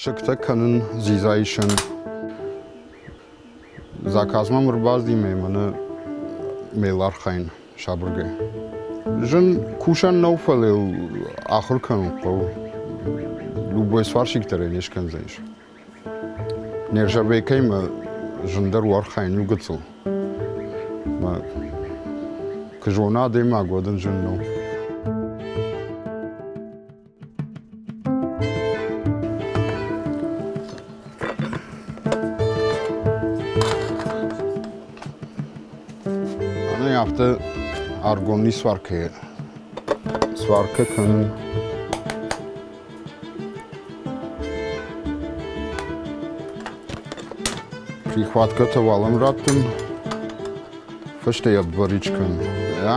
Сыгтӕ кӕнын дзидза исын. Заказ мӕм ӕрбацыди ӕмӕ мӕнӕ мел архайын сабыргай. Зын кусӕн нӕу, фӕлӕ йыл ахуыр кӕнын хъӕуы. Любой сварщик дӕр ӕй не скӕндзӕнис. Нержавейкӕимӕ зындӕр у архайын иу гыццыл. Мӕ куы зона адӕймаг, уӕд ын зын нӕу. Ӕнӕ афтӕ ӕргом не сваркӕ сваркӕ кӕнын. Прихваткӕтӕ уал ӕм раттын, фӕстӕ йӕ бвӕрич кӕн.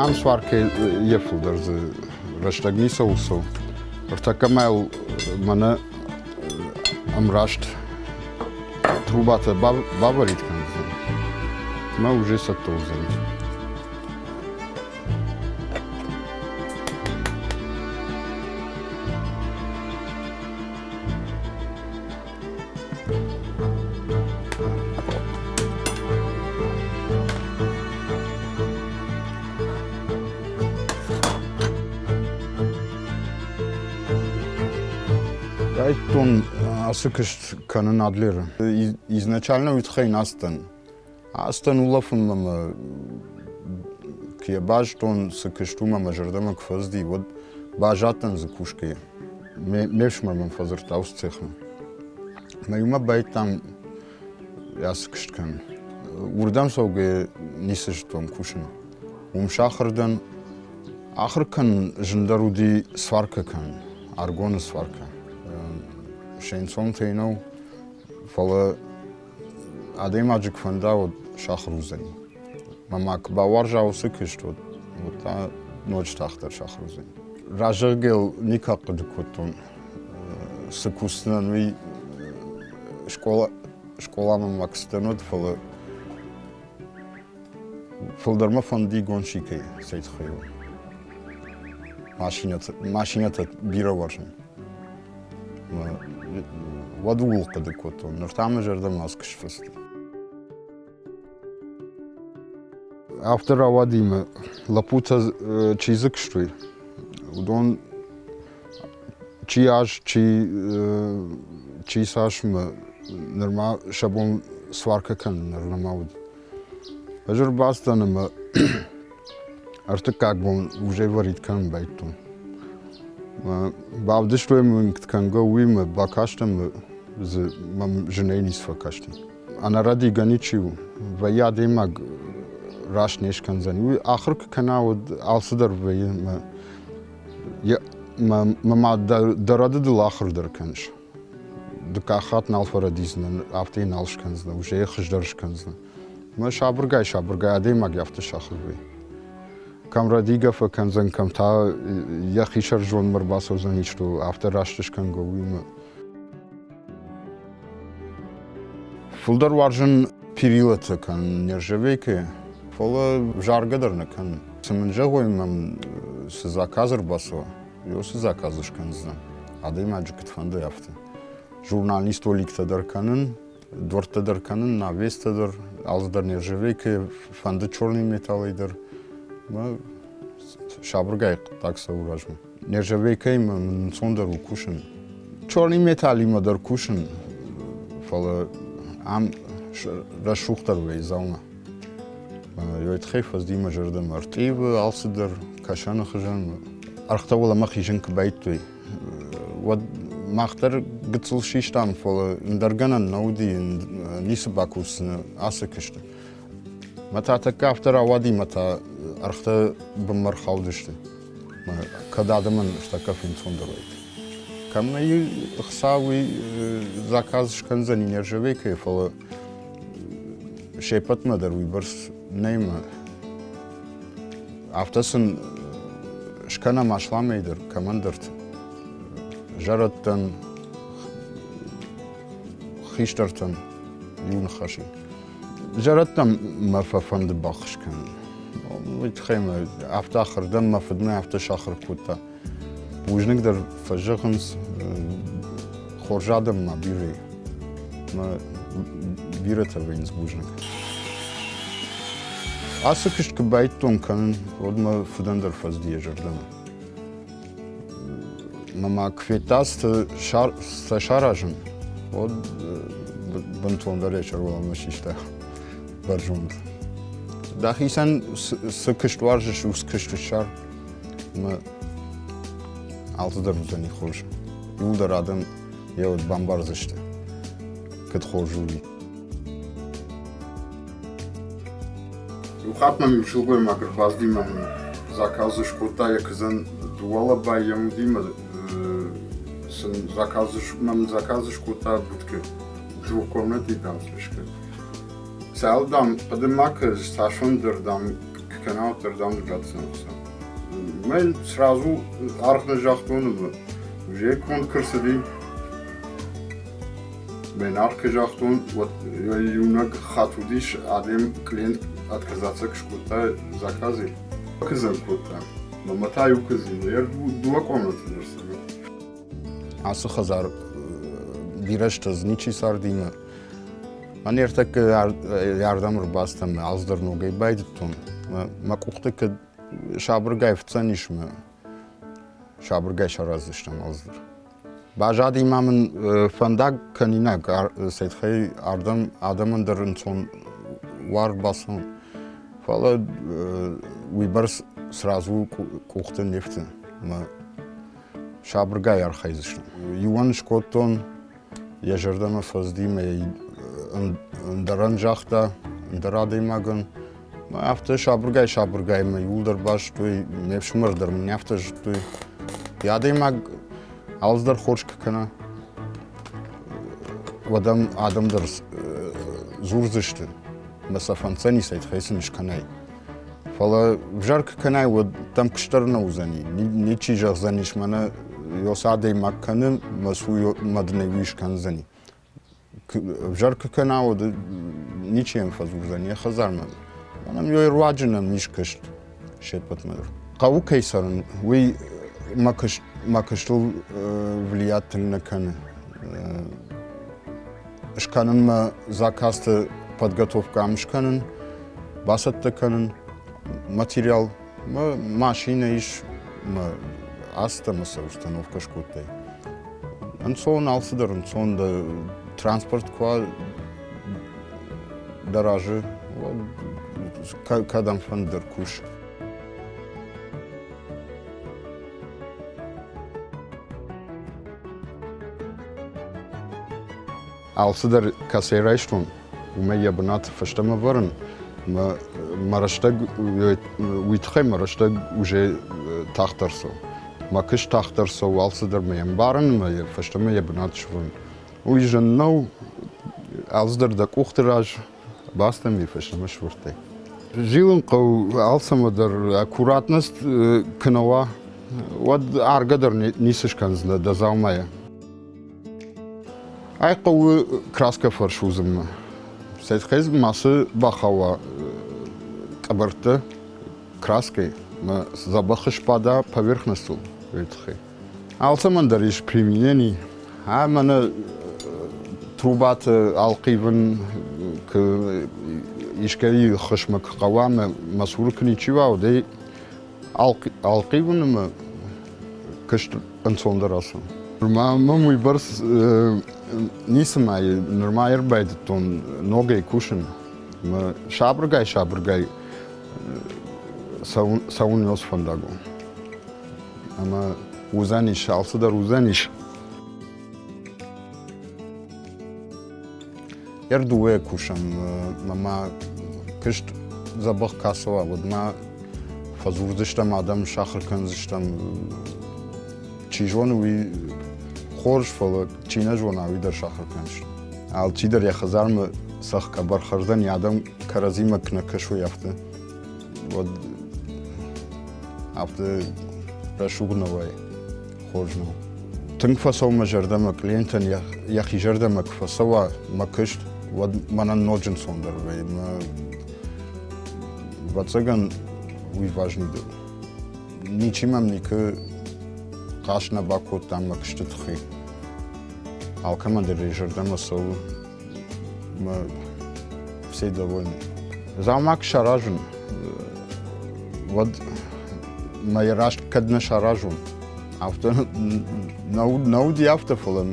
Ам сваркӕ йӕ фылдӕр дзы рӕстӕг ницӕуыл цӕуы. Ӕртӕккӕ ма йыл мӕнӕ ӕмраст трубатӕ бавӕрид кӕндзӕн. Мӕ уже цӕттӕ уыдзӕн. Райдтон ацы куыст кӕнын Адлеры. Изначально уый тыххӕй нӕ ацыдтӕн. Ацыдтӕн улӕфынмӕ мӕ куы йӕ базыдтон, цы куыст у, мӕ зӕрдӕмӕ куы фӕцыди, уӕд баззадтӕн дзы кусгӕйӕ. Ме фсымӕр мӕм фӕдзырдта уыцы цехмӕ. Мӕ иумӕ байдтам ацы куыст кӕнын. Уырдӕм цӕугӕ ницы зыдтон кусын. Уым сахуыр дӕн. Ахуыр кӕнын зындӕр уыди сваркӕ кӕнын, аргоны сваркӕ. Се нцонтӕй нӕу, фӕлӕ адӕймаджы куы фӕнда, уӕд сахуыр уыдзӕни. Мӕ ма куы бауарза уыцы куыст, уӕд, уӕд та ноджы тагъддӕр сахуыр уыдзӕни. Разӕггӕ никӕд хъуыды кодтон, цы кусдзынӕн, уый скъола, скъоламӕ ма куы цыдтӕн, уӕд, фӕлӕ фылдӕр мӕ фӕнди гонщикӕй цӕй тыххӕй у. Машинӕтӕ, машинӕтӕ бирӕ уарзын. Уӕд ууыл хъуыды кодтон, ныр та мӕ зӕрдӕмӕ ацы куыст фӕцыди. Афтӕ рауади мӕ лӕппутӕ чи дзы куыстой, уыдон чи аз, чи, чи цас мӕ нырма сӕ бон сваркӕ кӕнын нырма уыд. Ӕз ӕрбацыдтӕн ӕмӕ ӕртыккаг бон уже варить кӕнын байдтон. Бавдыстой мын кӕнгӕ уый мӕ бакастӕн дзы мӕм зынӕй ницы фӕкасти. Ӕнӕрӕдийгӕ ничи у. Вӕййы адӕймаг раст не скӕндзӕн. Уый ахуыр куы кӕна, уӕд алцыдӕр вӕййы. Мӕ мад дӕ рӕдыдыл ахуыр дӕр кӕныс. Дыккаг хатт нал фӕрӕдидзынӕн, афтӕ нал скӕндзынӕ, уже хуыздӕр скӕндзынӕ. Мӕ сабыргай-сабыргай адӕймаг афтӕ сахуыр вӕййы. Кӕм рӕдийгӕ фӕкӕндзӕн, кӕм та йӕхи сӕрзондмӕ ӕрбацӕудзӕн исты, афтӕ раст скӕнгӕ уыимӕ. Фылдӕр уарзын перилӕтӕ кӕнын нержавейкӕйы, фӕлӕ заргӕ дӕр нӕ кӕнын. Цы мын зӕгъой, мӕм цы заказ ӕрбацӕуа, уыцы заказ скӕндзынӕн. Адӕймаджы куыд фӕнды, афтӕ. Журналист столиктӕ дӕр кӕнын, дуӕрттӕ дӕр кӕнын, навестӕ дӕр, алцыдӕр нержавейкӕйы, фӕнды черный металлӕй дӕр. Мӕ сабыргай хъуыддаг цӕуы размӕ. Нержавейкӕимӕ мын ӕнцондӕр у кусын. Черный металлимӕ дӕр кусын, фӕлӕ ам рӕсугъддӕр вӕййы дзаума. Йой тыххӕй фӕзди мӕ зӕрдӕмӕ ӕртъивы алцыдӕр, кӕсӕны хуызӕн. Ӕргътӕ уӕлӕмӕ хизын куы байдыдтой, уӕд мах дӕр гыццыл систам, фӕлӕ ӕндӕр гӕнӕн нӕ уыди, ницы бакусдзынӕ ацы куысты. Мӕ та тӕккӕ афтӕ рауади, мӕ та ӕргътӕ бынмӕ рхаудысты. Кӕд адӕмӕн стӕккӕ фенцондӕр уаид. Кӕм нӕ хца уый заказ скӕндзӕни нержавейкӕйы, фӕлӕ се ппӕтмӕ дӕр уыйбӕрц нӕй мӕ афтӕ сын скӕнӕм асламӕй дӕр кӕмӕндӕрты. Зӕрӕдтӕн, хистӕртӕн иу ныхасӕй. Зӕрӕдтӕм мӕ фӕфӕнды баххуыс кӕнын. Уый тыххӕй мӕ афтӕ ахуыр дӕн, мӕ фыд мӕ афтӕ сахуыр кодта. Бузныг дӕр фӕзӕгъынц, Хорз адӕм ма бирӕ и. Мӕ бирӕтӕ вӕййынц бузныг. Ацы куыст куы байдтон кӕнын, уӕд мӕ фыдӕн дӕр фӕцыди йӕ зӕрдӕмӕ. Мӕ ма куы федта сӕ саразын, уӕд бынтондӕр йӕ сӕр уӕлӕмӕ систа бӕрзонд. Дӕхицӕн цы куыст уарзыс, уыцы куыст ссар. Ӕмӕ алцыдӕр уыдзӕни хорз. Иуылдӕр адӕм йӕ уд бамбардзысты, куыд хорз у, уый. Иу хатт мӕм иу сылгоймаг ӕрбацыди мӕ мын заказ скодта йӕ куыдзӕн дыууӕ лӕбайы йӕм уыди мӕ сын заказ мӕм заказ скодта будкӕ. Двухкомнатный дам слишком. Цал дам хъуыды ма кӕ, цасфӕндыр дам кӕна, уӕддӕр дам ратдзӕн хуыцау. Мӕн сразу аргъ нӕ загътон ӕмӕ уже конд куы рцыди, мӕн аргъ куы загътон, уӕд иунӕг хатт уыдис, адӕм клиент отказаться куы скодта заказӕй. Куыдзӕн кодта. Мӕ та иу куыдз дыууӕ комнаты дӕр цӕры. Ацы хӕдзар бирӕ азты дзы ничи царди мӕ мӕн ӕртӕккӕ ардӕм ӕрбацыдтӕн, алцыдӕр ногӕй байдыдтон. Мӕ къухты кӕд сабыргай фыцӕнис мӕ сабыргай сараздзыстӕм алцыдӕр. Баззади ма мын фӕндаг кӕнинаг, цӕй ардӕм адӕмӕн дӕр ӕнцон уар бацӕуын. Фӕлӕ уыйбӕрц сразу къухты не фты. Мӕ сабыргай архайдзыстӕм. Иуӕн скодтон, йӕ зӕрдӕмӕ фӕцыди мӕ ӕндӕрӕн загъта, ӕндӕр адӕймагӕн. Афтӕ сабыргай-сабыргай мӕ иууылдӕр базыдтой, ме фсымӕр дӕр мын афтӕ зыдтой. Йӕ адӕймаг алцыдӕр хорз куы кӕна, уӕд ӕм адӕм дӕр дзурдзысты, мӕ сӕ фӕнддзӕни, цӕй тыххӕй сын скӕнай. Фӕлӕ взӕр куы кӕнай, уӕд дӕм куыстдӕр нӕ уыдзӕни. Ничи зӕгъдзӕнис, мӕнӕ ёс адӕймаг кӕны, мӕ цу мӕ дын ӕй уый скӕндзӕни. Ӕвзӕр куы кӕна, уӕд ничи йӕм фӕдзурдзӕн йӕ хӕдзармӕ. Мӕнӕн йӕ руаджы нӕм ис куыст се ппӕтмӕ дӕр. Хъӕуы кӕй цӕрын, уый мӕ куыст, мӕ куыстыл влиять тынг нӕ кӕны. Скӕнын мӕ заказты подготовкӕ ам скӕнын, бацӕттӕ кӕнын материал. Мӕ машинӕ ис, мӕ азтӕ мӕ сӕ установкӕ скодтай. Ӕнцон, алцыдӕр ӕнцон, дӕ транспорт куы уа дӕ разы, уӕд кӕдӕмфӕнды дӕр кус. Алцыдӕр кӕцӕй райстон, уымӕй йӕ бынат фӕстӕмӕ вӕрын. Мӕ рӕстӕг уый тыххӕй мӕ рӕстӕг уже тагъддӕр цӕуы. Мӕ куыст тагъддӕр цӕуы, алцыдӕр мӕ ӕмбарын ӕмӕ йӕ фӕстӕмӕ йӕ бынат сӕвӕрын. Уый зын нӕу, алцыдӕр дӕ къухты раз бацыдӕн ме фӕстӕмӕ сӕвӕрдтай. Зилын хъӕуы алцӕмӕ дӕр аккуратность куы нӕ уа, уӕд аргӕ дӕр ницы скӕндзынӕ дӕ дзаумайӕ. Ай хъӕуы краскӕ фӕрсудзынмӕ. Цӕй ма цы бахауа къӕбӕрттӕ краскӕй, мӕ дзӕбӕх сбада поверхностыл, уый тыххӕй. Алцӕмӕн дӕр ис применени. А мӕнӕ трубаты ӕлхъивын куы искӕй ххуысмӕ куы хъӕуа, мӕ цуры куы ничи уа, уӕд ӕй ӕлхъивын ӕмӕ куыст ӕнцондӕр ацӕуы. Нырма мӕм уыйбӕрц ницы ма нырма ӕрбайдыдтон ногӕй кусын. Мӕ сабыргай-сабыргай цӕуын нос фӕндагыл. Ӕмӕ уыдзӕнис, алцыдӕр уыдзӕнис. Ӕрдуйӕ кусӕм, мӕ ма куыст дзӕбӕх кӕцы уа, уӕд ма фӕдзурдзыстӕм, адӕм сахуыр кӕндзыстӕм. Чи зоны, уый хорз, фӕлӕ чи нӕ зона, уый дӕр сахуыр кӕндзыстӕм. Алчидӕр йӕ хӕдзармӕ цӕхх къӕбӕр хӕрдзӕни, адӕм кӕрӕдзимӕ куы нӕ кӕсой, афтӕ, уӕд афтӕ рӕсугъд нӕ вӕййы. Хорз нӕу. Тынг фӕцӕуы мӕ зӕрдӕмӕ, клиентӕн йӕхи зӕрдӕмӕ куы фӕцӕуа мӕ куыст, уӕд мӕнӕн ноджы ӕнцондӕр вӕййы. Мӕ ӕвӕццӕгӕн, уый важныйдӕр у. Ничи мӕм никуы хъаст нӕ бакодта мӕ куысты тыххӕй. Алкӕмӕн дӕр йӕ зӕрдӕмӕ цӕуы, мӕ все довольны. Дзаума куы саразын, уӕд мӕ йӕ раст кӕд нӕ саразон, афтӕ нӕ уыди афтӕ, фӕлӕ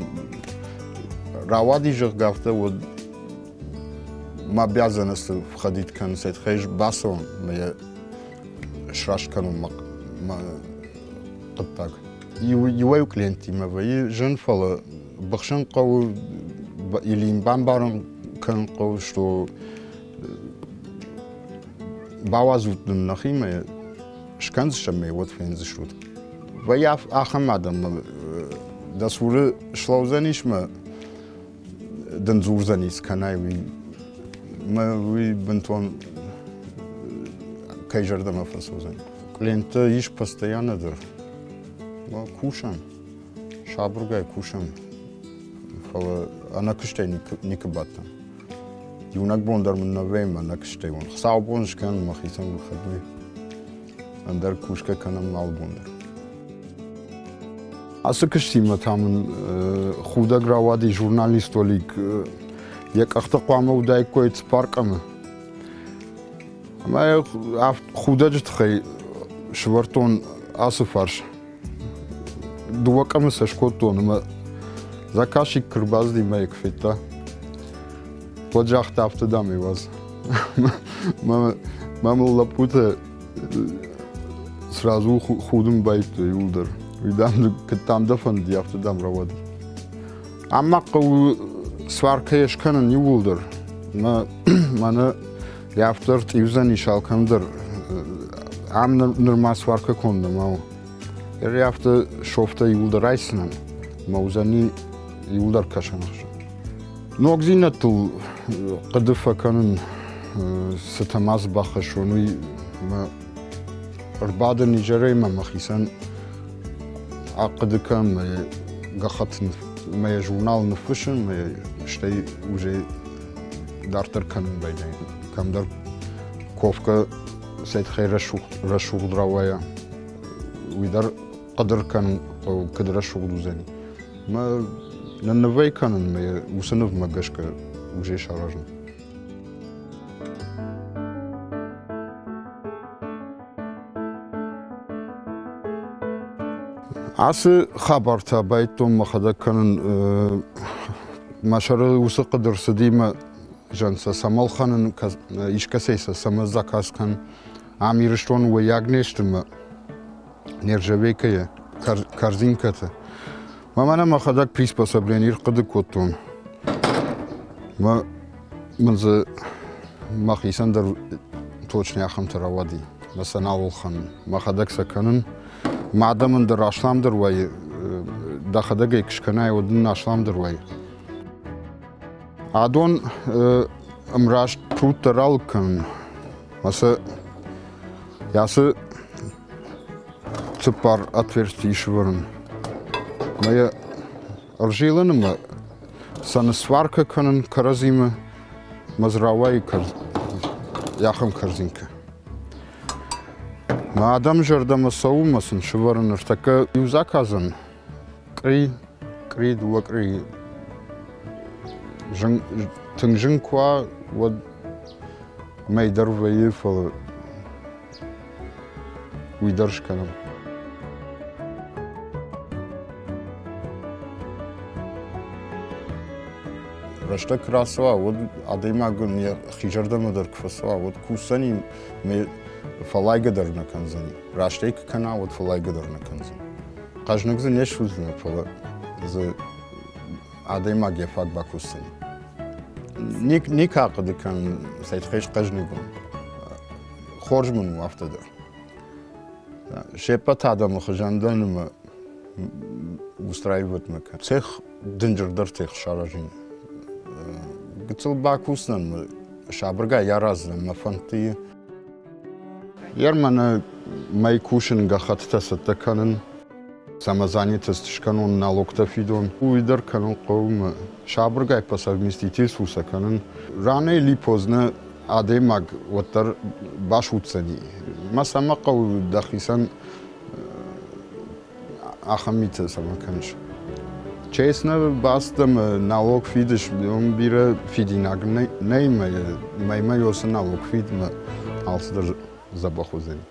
рауади, зӕгъгӕ, афтӕ, уӕд мӕ обязанности входит кӕнын, цӕй бацӕуон мӕ йӕ сраст кӕнон мӕ хъуыддаг. Иуӕй-иу клиенттимӕ вӕййы зын, фӕлӕ быхсын хъӕуы или им бамбарын кӕнын хъӕуы, что бауадзут нын нӕхимӕ, скӕндзыстӕм ӕй, уӕд фендзыстут. Вӕййы ахӕм адӕммӕ, дӕ цуры слӕудзӕнис мӕ дын дзурдзӕнис, кӕнай уый, мӕ уый бынтон кӕй зӕрдӕмӕ фӕцӕудзӕн. Клиенттӕ ис постоянно дӕр. Кусӕм, сабыргай кусӕм, фӕлӕ ӕнӕкуыстӕй никуы бадтӕн. Иунӕг бон дӕр мын нӕ вӕййы ӕнӕкуыстӕй уон. Хуыцаубон скӕнын мӕхицӕн выходной. Ӕндӕр кусгӕ кӕнӕм алы бон дӕр. Ацы куыстимӕ та мын худӕг рауади журналист Олег. Йӕ къӕхтӕ хъуамӕ уыдаиккой цыппар къӕмы. Ӕмӕ худӕджы тыххӕй сывӕрдтон ацы фарс. Дыууӕ къӕмы сӕ скодтон ӕмӕ заказчик куы рбацыди мӕ куы федта, уӕд загъта, афтӕ дам ӕй уадз. Мӕ мыл лӕппутӕ сразу худын байдыдтой иууылдӕр. Уый дам, кӕд дам дӕ фӕнди, афтӕ дам рауад. Ам ма хъӕуы сваркӕйӕ скӕнын иууылдӕр. Мӕ мӕнӕ йӕ афтӕ ӕртъиудзӕнис алкӕмдӕр. Ам нырма сваркӕ конд нӕма у. Йӕ афтӕ шовтӕ иууылдӕр айсдзынӕн, мӕ уыдзӕни иууылдӕр кӕсӕн ӕхсӕн. Ногдзинӕдтыл хъуыды фӕкӕнын, цы тӕмӕс бахӕссон, уый мӕ ӕрбадын изӕрӕй мӕ мӕхицӕн ахъуыды кӕн, мӕ гӕххӕтт мӕ журнал ныффыссын, мӕ стӕй уже дарддӕр кӕнын байдайын. Кӕмдӕр ковкӕ сӕ тыххӕй рӕсугъд рауайа, уый дӕр хъыдыр кӕнын хъӕуы, куыд рӕсугъд уыдзӕни. Мӕ нывӕй кӕнын, мӕ уыцы нывмӕ гӕсгӕ уже саразын. Ацы хабартӕ байдтон мӕхӕдӕг кӕнын. Мӕ сӕры уыцы хъуыды рцыди мӕ зӕн сӕ цӕмӕ ӕлхӕнын, искӕцӕй сӕ цӕмӕ заказ кӕнын. Ам Ирыстоны уӕййаг не сты мӕ нержавейкӕйы корзинкӕты. Мӕ мӕнӕ мӕхӕдӕг приспособление ӕрхъуыды кодтон. Мӕ мын дзы мӕхицӕн дӕр точно ахӕмтӕ рауади. Мӕ сӕ нал ӕлхӕнын. Мӕхӕдӕг сӕ кӕнын. Мӕ адӕмӕн дӕр асламдӕр вӕййы. Дӕхӕдӕг ӕй куы скӕнай, уӕд ын асламдӕр вӕййы. Адон ӕмраст пруттӕ ралыг кӕнын. Мӕ сӕ ацы цыппар отверстийы сывӕрын. Мӕ йӕ ӕрзилын ӕмӕ сӕ ныссваркӕ кӕнын кӕрӕдзимӕ, мӕ дзы рауайы ахӕм корзинкӕ. Мӕ адӕмы зӕрдӕмӕ цӕуы мӕ сын сывӕрын ныртӕккӕ иу заказӕн къри, къри, дыууӕ къри. Зын, тынг зын куы уа, уӕд мӕй дӕр вӕййы, фӕлӕ уый дӕр скӕнӕм. Рӕстӕг куы рацӕуа, уӕд адӕймагӕн йӕхи зӕрдӕмӕ дӕр куы фӕцӕуа, уӕд кусдзӕни, фӕллайгӕ дӕр нӕ кӕндзӕни. Раст ӕй куы кӕна, уӕд фӕллайгӕ дӕр нӕ кӕндзӕни. Хъӕзныг дзы не суыдзынӕ, фӕлӕ дзы адӕймаг йӕ фаг бакусдзӕни. Никӕ хъуыды кӕнын, цӕй тыххӕй схъӕзныг уон. Хорз мын у афтӕ дӕр. Се ппӕт адӕмы хуызӕн дӕн ӕмӕ устраивать мӕ кӕн. Цех дынджырдӕр цех саразин. Гыццыл бакусдзынӕн, сабыргай араздзынӕн мӕ фӕндты. Йер мӕнӕ мӕй кусын, гӕххӕттытӕ цӕттӕ кӕнын, самозанятость скӕнон, налогтӕ фидон. Уый дӕр кӕнын хъӕуы мӕ сабыргай по совместительству сӕ кӕнын. Рано или поздно адӕймаг уӕддӕр басудздзӕни. Мӕ цӕмӕ хъӕуы дӕхицӕн ахӕм митӕ цӕмӕн кӕныс? Честно, бацыд ӕмӕ налог фидыс, уым бирӕ фидинаг нӕй, мӕймӕ ёсы налог фид, мӕ алцыдӕр дзӕбӕх уыдзӕни.